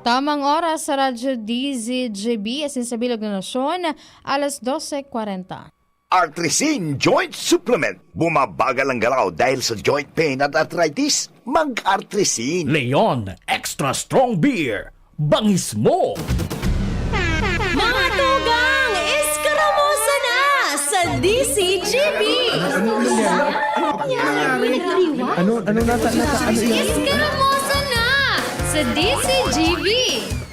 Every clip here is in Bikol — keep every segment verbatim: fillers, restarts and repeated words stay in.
Tamang oras sa Radyo D Z G B, asin sa bilog na nasyon, alas dose kwarenta. Artrisin Joint Supplement. Bumabagal ang galaw dahil sa joint pain at arthritis. Mag-Artrisin. Leon Extra Strong Beer. Bangis mo! Mga tugang, Eskaramosa na sa D Z G B! Ano nangyari? Ano nangyari? Ano, ano nata-, nata-, ano yan? Eskaramosa na sa D Z G B!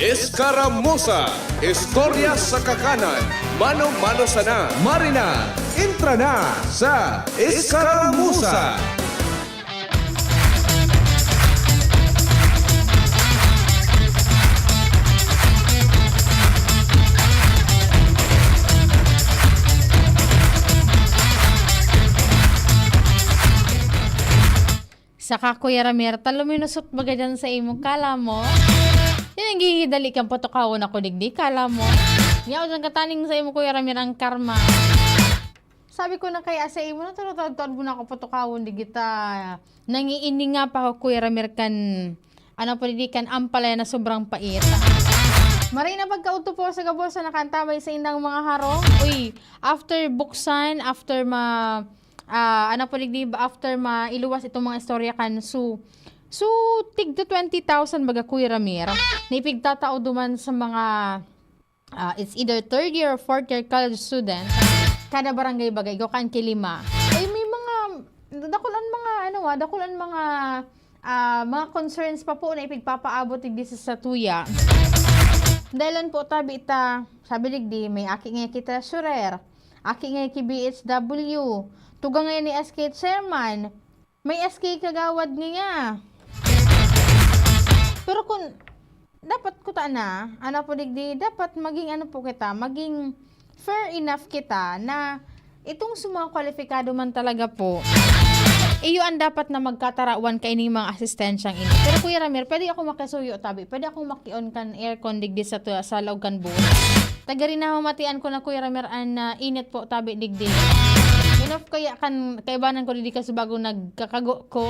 Eskaramosa, istorya sa kakanan, mano-mano sana. Marina, entra na sa Eskaramosa! Saka, Kuya Ramir, ta luminusot baga dyan sa imo, kala mo? Yan ang gihidali kang patukawon ako digdi, kala mo? Yaw dyan kataning sa imo, Kuya Ramir, ang karma. Sabi ko na kaya sa imo, natutuad-tuad mo na ako patukawon digdi ta. Nangiining nga pa ako, Kuya Ramir, kan, ano po, digdi kan ampalaya na sobrang pait. Maray na pagkaudto po sa gabos na nakantabay sa indang mga harong. Uy, after buksan, after ma-, ah, ano po, digdi, after mailuwas itong mga istorya kan Su. So, tig to twenty thousand baga, Kuya Ramir, na ipigtatao duman sa mga, ah, it's either third year or fourth year college student. Kada barangay baga, igwa kan ki lima. Eh, may mga, dakul an mga, ano, ah, dakul an mga, ah, mga concerns pa po na ipigpapaabot digdi sa satuya. Dahilan po, tabi ta, sabi digdi, may aki nga ki treasurer, aki nga ki B H W, tugang nga ni S K chairman, may S K kagawad nga niya. Pero kun, dapat kuta na, ano po digdi, dapat maging ano po kita, maging fair enough kita na itong sa mga kwalipikado man talaga po, iyo ang dapat na magkatarawan kaining mga asistensyang ini. Pero Kuya Ramir, pwede ako makisuyo tabi? Pwede akong makion kan aircon digdi sa tu-, sa laog kan bus? Taga rin na matian ko na, Kuya Ramir, an, ah, init po tabi digdi. Enough kaya kan kaibanan ko digdi kasi bago nagkakago ko.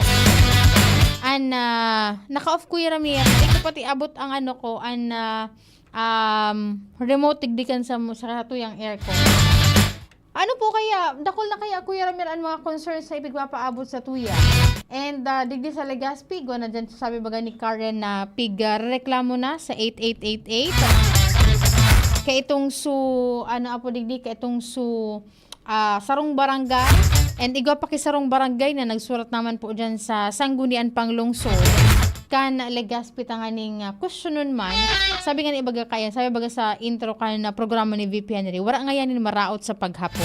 An, ah, naka-off, Kuya Ramir. Di ko pati abot ang ano ko, an, ah, um, remote digdi kan sa, sa tuyang aircon. Ano po kaya, dakul na kaya, Kuya Ramir, an mga concerns na ipigpapaabot sa tuya? And, ah, digdi sa Legazpi, igwa na dyan, sabi baga ni Karen na pig, ah, reklamo na sa eight eight eight eight. Kaya itong su, ano, apo digdi, kaya itong su, ah, sarong barangay. And igwa pa ki sarong barangay na nagsurat naman po dyan sa Sanggunian Panglungsod kan Legazpi tanganing, ah, kwestiyonon man. Sabi nga ni baga kaya, sabi baga sa intro kan, ah, programa ni V P Henry, wala ngayanin maraot sa paghapon.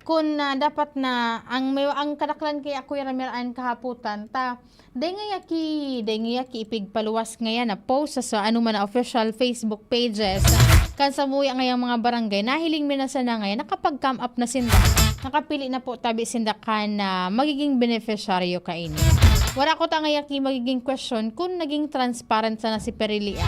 Kun, ah, dapat na ang may, ang kadaklan kaya, Kuya Ramir, an kahapotan, ta, dai ngaya ki, dai ngaya ki ipigpaluwas ngaya na post sa, sa ano man na official Facebook pages. Kan sa muya ngayang mga barangay, nahiling mi na sana ngaya, nakapag-come up na sinda. Nakapili na po tabi sinda kan, ah, magiging beneficiaryo kaini. Wala ko ta ngaya ki magiging question kun naging transparent sana si Perilia.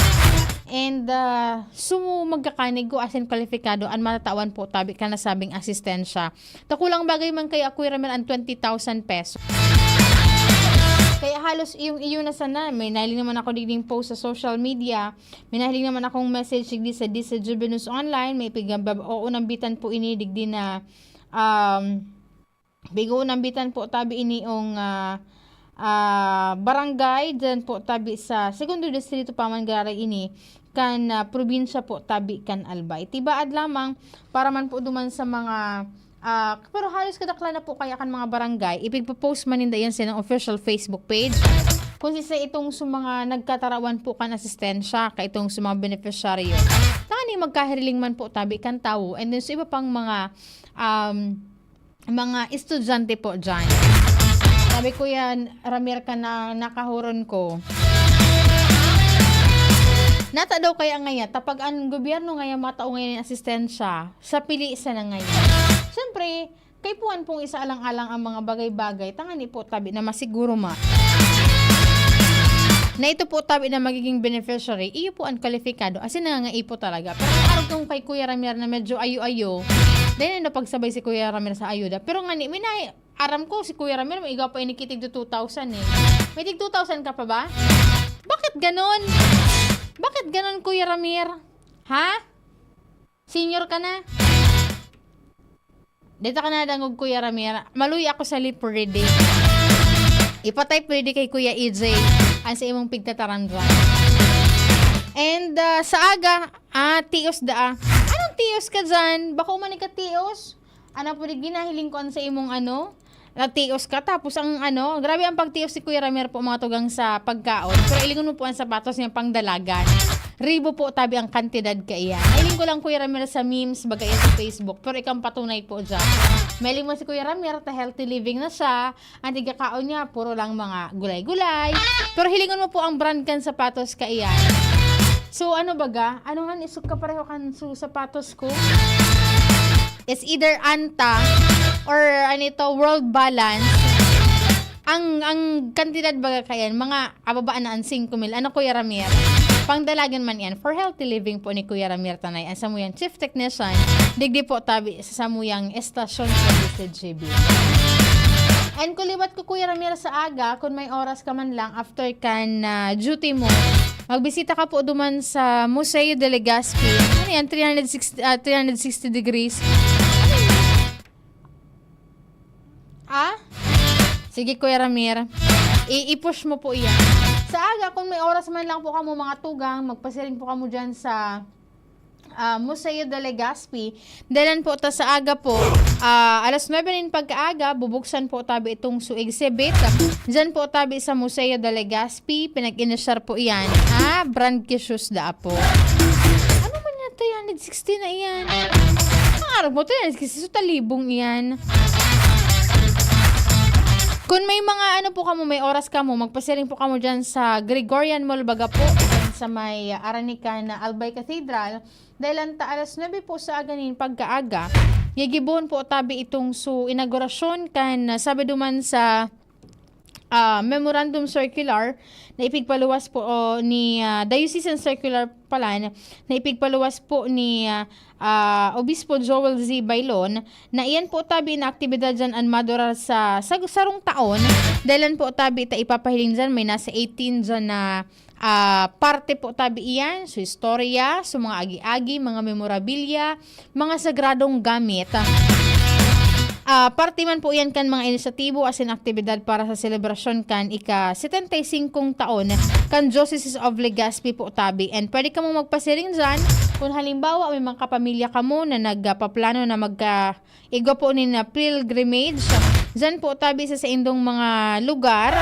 And, ah, sumu magkakanig ko asin kwalipikado an matatawan po tabi kan nasabing asistensya. Ta kulang bagay man kaya, Kuya Ramir, an twenty thousand pesos. Kaya halos iyong-iyo na sana. May nahiling naman ako digding post sa social media. May nahiling naman akong message digdi sa D C Juvenus Online. May pigabab-, oo, nambitan po ini digdi na, um, bigo nambitan po tabi ini ong, ah, ah, barangay dyan po tabi sa Segundo Distrito pa man giraray ini kan, ah, probinsya po tabi kan Albay. Tibaad lamang para man po duman sa mga, ah, pero halos kadaklan na po kaya kan mga barangay, ipigpo-post man ninda yan sa ilang official Facebook page. Kung sisay itong sa mga nagkatarawan po kan asistensya, ka itong sa mga beneficiaryo. Tani magkahiriling man po tabi kan tawo, and then sa iba pang mga, um, mga estudyante po dyan. Sabi, "Kuya Ramir ka na nakahuron ko." Nata daw kaya ngaya, ta pag an gobyerno ngaya matao ngayon nin asistensya, sa pili sana ngaya. Siyempre, kaipuhan pong isaalang-alang ang mga bagay-bagay, tangani po tabi na masiguro ma-, na ito po tabi na magiging beneficiary, iyo po an kwalipikado, asin nangangaipo talaga. Pero kung arog kang kay Kuya Ramir na medyo ayo-ayo, dahil na pagsabay si Kuya Ramir sa ayuda. Pero ngani, may nai-, aram ko, si Kuya Ramir, may igwa pa ini ki tig two thousand eh. May tig two thousand ka pa ba? Bakit ganon? Bakit ganon, Kuya Ramir? Ha? Senior ka na? Dito ka na dangog, Kuya Ramir. Maluya ako sa lip reading. Ipatay pwede kay Kuya E J ang sa imong pigtataramdam. And, ah, sa aga, ah, tios daa. Anong tios ka dyan? Bako man ka tios? Ano po di ginahiling ko an sa imong ano? Natios ka. Tapos ang ano, grabe ang pagtios ni Kuya Ramir po, mga tugang, sa pagkaon. Pero ilingon mo po ang sapatos niya pang dalagan. Ribo po tabi ang kantidad kaiyan. Nailing ko lang, Kuya Ramir, sa memes, baga yan sa Facebook. Pero ikang patunay po dyan. Mailing mo si Kuya Ramir, ta healthy living na siya. Ang tigakaon niya, puro lang mga gulay-gulay. Pero hilingon mo po ang brand kan sapatos kaiyan. So, ano baga? Ano nga, isog ka pareho kan su sapatos ko? It's either Anta or ano ito, World Balance. Ang, ang kantidad baga kayan, mga ababa na ang singko mil. Ano, Kuya Ramir? Pangdalagan man yan. For healthy living po ni Kuya Ramir Tanay. Ang samuyang chief technician, digdi po tabi sa samuyang estasyon sa D C G B. And kung liwat ko, Kuya Ramir, sa aga, kung may oras ka man lang after kan, ah, duty mo, magbisita ka po duman sa Museo de Legazpi. Ano yan? Three hundred sixty, ah, three hundred sixty degrees. Ah? Sige, Kuya Ramir. I-, i-push mo po iyan. Sa aga, kung may oras man lang po kamo, mga tugang, magpasiring po kamo dyan sa, ah, Museo de Legazpi. Dalan po ta sa aga po, ah, alas nuebe nin pagkaaga, bubuksan po tabi itong su exhibit. Diyan po tabi sa Museo de Legazpi, pinag-inisyar po iyan. Ah, brand Kishus da po. Ano man yan, three hundred sixty na iyan? Ang araw mo, three hundred sixty, so talibong iyan. Kung may mga ano po kamo, may oras kamo, magpasiring po kamo dyan sa Gregorian Mall, baga po, dyan sa may Aranican na Albay Cathedral. Dahil ang ta-, alas nuebe po sa aga nin pagkaaga, gigibohon po tabi itong su inaugurasyon kan, ah, sabi duman sa, ah, memorandum circular na ipigpaluwas po, o, ni, ah, diocesan circular pala na, na ipigpaluwas po ni, ah, ah, Obispo Joel Z Bailon, na iyan po tabi na aktibidad dyan an madurar sa, sa sarong taon. Dahil po tabi ta ipapahiling dyan, may nasa eighteen dyan na, ah, parte po tabi iyan. So, istorya, so, mga agi-agi, mga memorabilia, mga sagradong gamit. Ah, parte man po iyan kan mga inisyatibo asin aktibidad para sa selebrasyon kan ika-setenta y singkong taon kan Diocese of Legazpi po tabi. And pwede kamo magpasiring dyan kung halimbawa may mga kapamilya kamo na nagpaplano na magka-, igwa po nin, ah, pilgrimage. Dyan po tabi sa saindong mga lugar.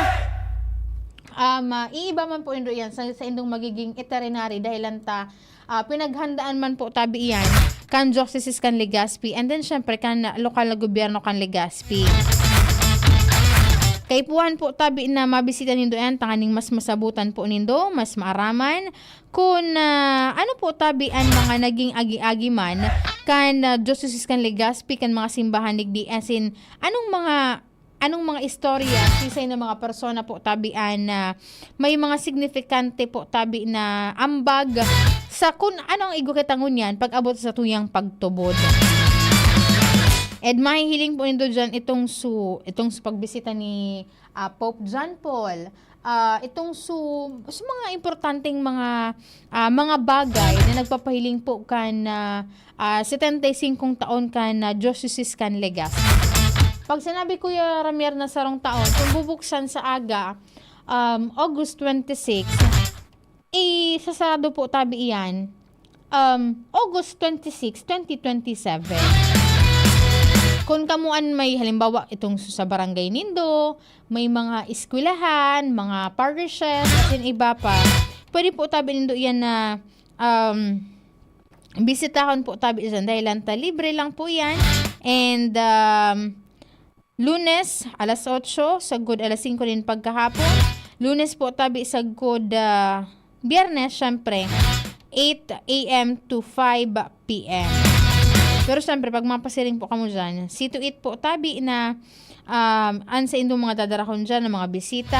Um, ah, iiba man po indo yan sa, saindong magiging itinerary dahil lang ta, ah, pinaghandaan man po tabi iyan kan Diocese kan Legazpi, and then, syempre, kan lokal na gobyerno kan Legazpi. Kaipuhan po tabi na mabisita nindo yan, tanganing mas masabutan po nindo, mas maaraman, kun, ah, ano po tabi an mga naging agi-agi man kan, ah, Diocese kan Legazpi, kan mga simbahan digdi, as in, anong mga anong mga istorya, kisay na mga persona po tabi an, ah, may mga signifikante po tabi na ambag sa kun ano ang igwa kita ngunyan pag-abot sa tuyang pagtubod. And mahihiling po nindo dyan itong su-, itong su pagbisita ni, ah, Pope John Paul. Ah, itong su-, su mga importanteng mga, ah, mga bagay na nagpapahiling po kan, ah, ah, setenta y singkong taon kan, ah, Diocese kan Legazpi. Pag sinabi, Kuya Ramier, na sarong taon, kung bubuksan sa aga, um, August twenty-six, isasarado po tabi iyan, um, August twenty-six, twenty twenty-seven. Kung kamo an may, halimbawa, itong sa barangay nindo, may mga eskwelahan, mga parishes, asin iba pa, pwede po tabi nindo iyan na, um, bisitahon po tabi dyan. Dahil lang ta, libre lang po yan. And, um, Lunes, alas otso, sagkod alas singko nin pagkahapon. Lunes po tabi, sagkod, ah, Biyernes, syempre, eight a m to five p m. Pero syempre, pag mapasiring po kamo dyan, see to it po tabi na, um, an saindong mga dadarahon dyan na mga bisita,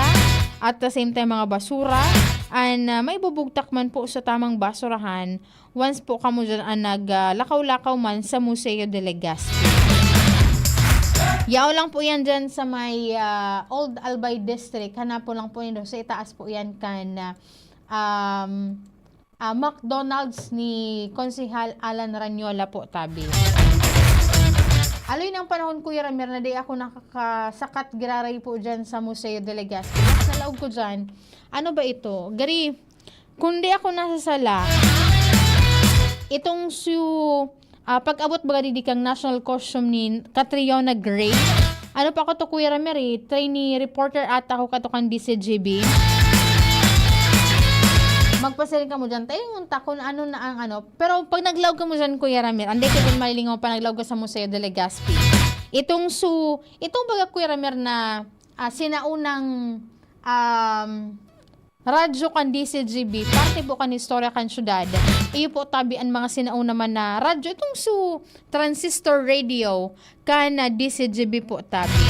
at the same time, mga basura, an, ah, maibubugtak man po sa tamang basurahan, once po kamo dyan an nag, ah, lakaw-lakaw man sa Museo de Legazpi. Yaon lang po yan dyan sa may, ah, Old Albay District. Hanapon lang po nindo. Sa itaas po yan kan, ah, um, ah, McDonald's ni Konsehal Alan Ranyola po, tabi. Aloy ng panahon, Kuya Ramir, na di ako nakakasakat giraray po dyan sa Museo de Legazpi. Mas nalaog ko dyan. Ano ba ito? Gari, kung di ako nasasala, itong su, ah, pag-abot baga digdi kan national costume ni Catriona Gray. Ano pa ako to, Kuya Ramir, eh? Trainee reporter ata ako kato kan D C G B. Magpasiring kamo dyan. Tayo yung ta kung ano na ang ano. Pero pag naglaog kamo dyan, Kuya Ramir, anday ka dyan malilingaw pa naglaog ka sa Museo de Legazpi. Itong su, itong baga, Kuya Ramir, na, ah, sinaunang, um, radyo kan D C G B, parte po kan istorya kan syudad. Iyo po tabi an mga sinauna man na radyo, itong su transistor radio kan, ah, D C G B po tabi.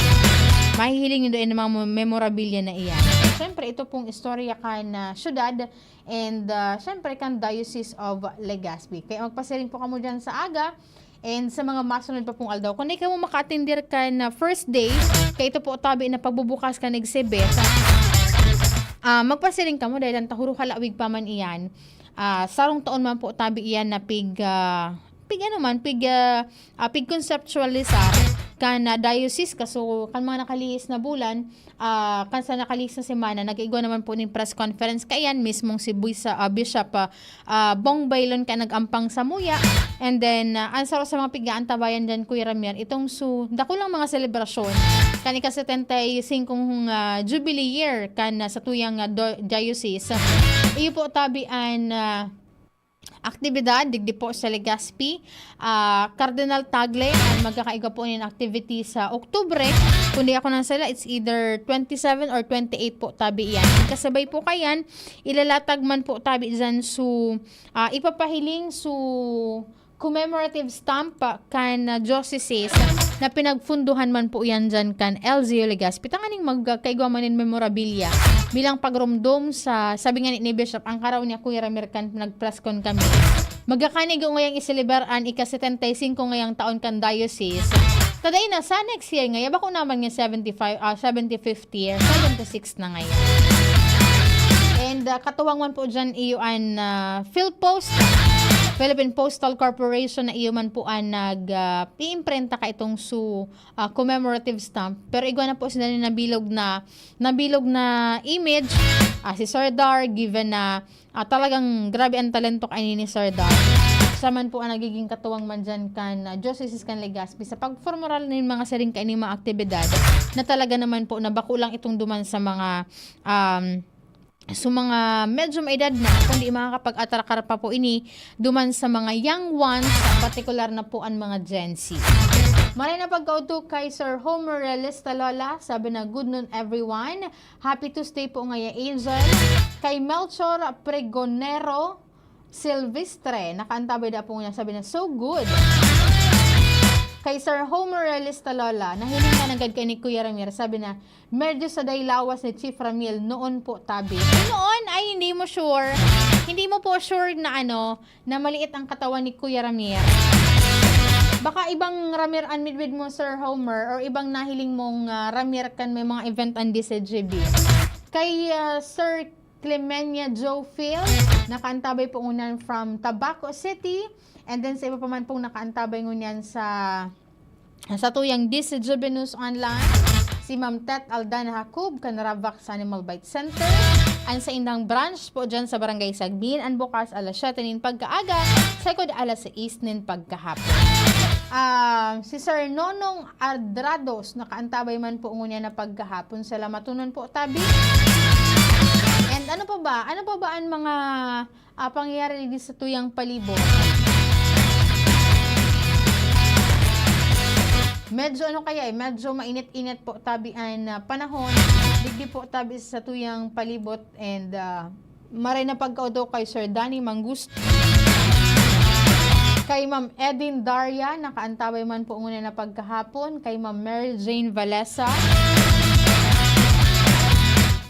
Mahihiling nindo ang mga mo-, memorabilia na iyan. Siyempre, ito pong istorya kan, ah, syudad and, ah, siyempre, kan Diocese of Legazpi. Kaya magpasiring po kamo dyan sa aga. And sa mga masunod pa pong aldaw, kung di kamo maka-atender kan, ah, first day, kaya ito po tabi na pagbubukas kan exhibit, ah, magpasiring kamo dahil ang tahuro halawig pa man iyan, ah, sarong taon man po tabi iyan na pig, ah, pig ano man, pig, ah, ah, pig-conceptualisar kan, ah, diocese, kaso kan mga nakalihis na bulan, ah, kan sa nakalihis na semana, nag-igwa naman po nin press conference kaiyan mismong si Buy-, sa, ah, Bishop, ah, ah, Bong Baylon ka nag-ampang samuya. And then, ah, ang saro sa mga pigaantabayan dyan, Kuya Ramier, itong su-, dakulang mga selebrasyon kan ika-setenta y cinco, ah, jubilee year kan, ah, satuyang, ah, do-, diocese. Iyo po tabi an, ah, aktibidad digdi po sa Legazpi. Ah, Cardinal Tagle ang magkakaigwa po nin activity sa Oktubre. Kung di ako nang sala, it's either twenty-seven or twenty-eight po tabi iyan. Kasabay po kayan, ilalatag man po tabi dyan su, ah, ipapahiling su commemorative stamp kan, ah, diocese na pinagfunduhan man po yan dyan kan L G U Legazpi. Tanganing magkaigwa man nin memorabilia bilang pagromdom sa, sabi nga ni, ni Bishop, ang karaw niya, Kuya Ramier, kan nag-press con kami. Magkakanigo ngayang iselebar an ika-setenta y cinco ngayang taon kan diocese. Taday na, sa next year ngaya, bako naman nga seventy-five, ah, seventy-fifth year, seventy-six na ngayon. And, ah, katuwang man po dyan, iyo an, ah, PhilPost, Philippine Postal Corporation, na iyo man po an nag, ah, iimprenta ka itong su, ah, commemorative stamp. Pero igwa na po sila ni nabilog na, nabilog na image, ah, si Sir Dar, given na, ah, talagang grabe ang talento kaini ni Sir Dar. Siya man po ang nagiging katuwang man dyan kan, ah, Diocese kan Legazpi sa pagformoral nin mga siring kaini mga aktibidad na talaga naman po na bako lang itong duman sa mga, um, so mga medyo maedad na, kundi makakapag-atrakar pa po ini duman sa mga young ones, partikular na po ang mga Gen Z. Maray na pagkaudto kay Sir Homer Realista Lola, sabi na, "Good noon, everyone. Happy Tuesday po ngaya, Angel." Kay Melchor Pregonero Silvestre, nakaantabay da po niya, sabi na, "So good." Kay Sir Homer Realista Lola, nahiling na nanggad kay ni Kuya Ramier, sabi na, "Medyo saday lawas ni Chief Ramiel noon po, tabi." Noon ay hindi mo sure. Hindi mo po sure na ano, na maliit ang katawan ni Kuya Ramier. Baka ibang Ramier an midwid mo, Sir Homer, or ibang nahiling mong, ah, Ramier kan may mga event an D C G B. Kay, ah, Sir Clemenia Joe Phil, nakaantabay po ngunyan from Tabaco City. And then sa iba pa man pong nakaantabay ngunyan sa, sa tuyang D C G B News Online, si Ma'am Tet Aldana Jacob, kan Ravac sa Animal Bite Center. Ang saindang branch po dyan sa Barangay Sagmin, ang bukas alas siyete nin pagkaaga, sagkod alas sais nin pagkahapon. Ah, si Sir Nonong Adrados, nakaantabay man po ngunyan na pagkahapon. Salamatonon po, tabi. And ano pa ba? Ano pa ba ang mga, ah, pangyayari digdi sa tuyang palibot? Medyo ano kaya eh, medyo mainit-init po, tabi, ang, ah, panahon. Digdi po, tabi, sa tuyang palibot. And, ah, maray na pagkaudto kay Sir Danny Mangusto. Kay Ma'am Edin Daria, nakaantabay man po ngunyan na pagkahapon. Kay Ma'am Mary Jane Valesa.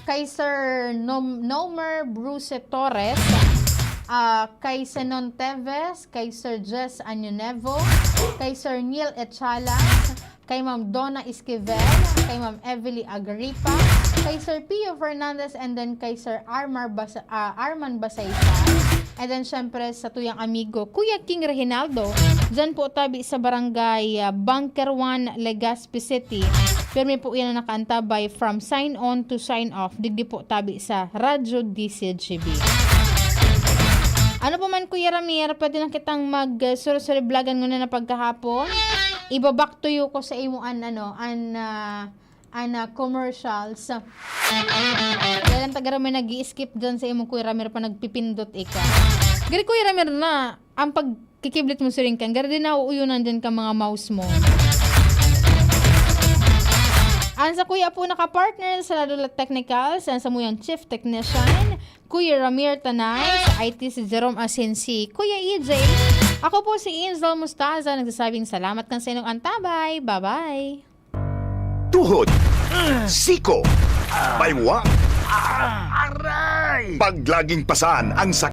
Kay Sir Nom-, Nomer Bruce Torres. Ah, kay Senon Teves. Kay Sir Jess Añonevo. Kay Sir Neil Echalas. kay Ma'am Donna Esquivel, kay Ma'am Evely Agripa, kay Sir Pio Fernandez, and then kay Sir Armar Basa-, ah, Arman Basaysa. And then, syempre, sa tuyang amigo, Kuya King Reginaldo, dyan po tabi sa barangay, ah, Bunker one, Legazpi City. Pirmi po yan ang nakaantabay from sign on to sign off. Digdi po tabi sa Radyo D C G B. Ano pa man, Kuya Ramir, pwede na kitang mag, uh, suri-suri vlogan nguna na pagkahapon. Iba-back to you ko sa imo an, ano, an, ah, an, ah, commercials. Dahil ang taga may nag-i-skip dyan sa imo, Kuya Ramir, pa nagpipindot ika. Gari, Kuya Ramir, na ang pagkikiblit mo siring kan, gari din nauuyonan dyan ka mga mouse mo. Ang sa Kuya po naka-partner sa Ladulat Technicals, ang samuyang Chief Technician, Kuya Ramir Tanay, sa I T si Jerome Asensi, Kuya E J. Ako po si Insel Mustaza, nagsasabing salamat kan sa inyong antabay. Bye-bye! Tuhod, siko, baywa, aray! Pag laging pasan ang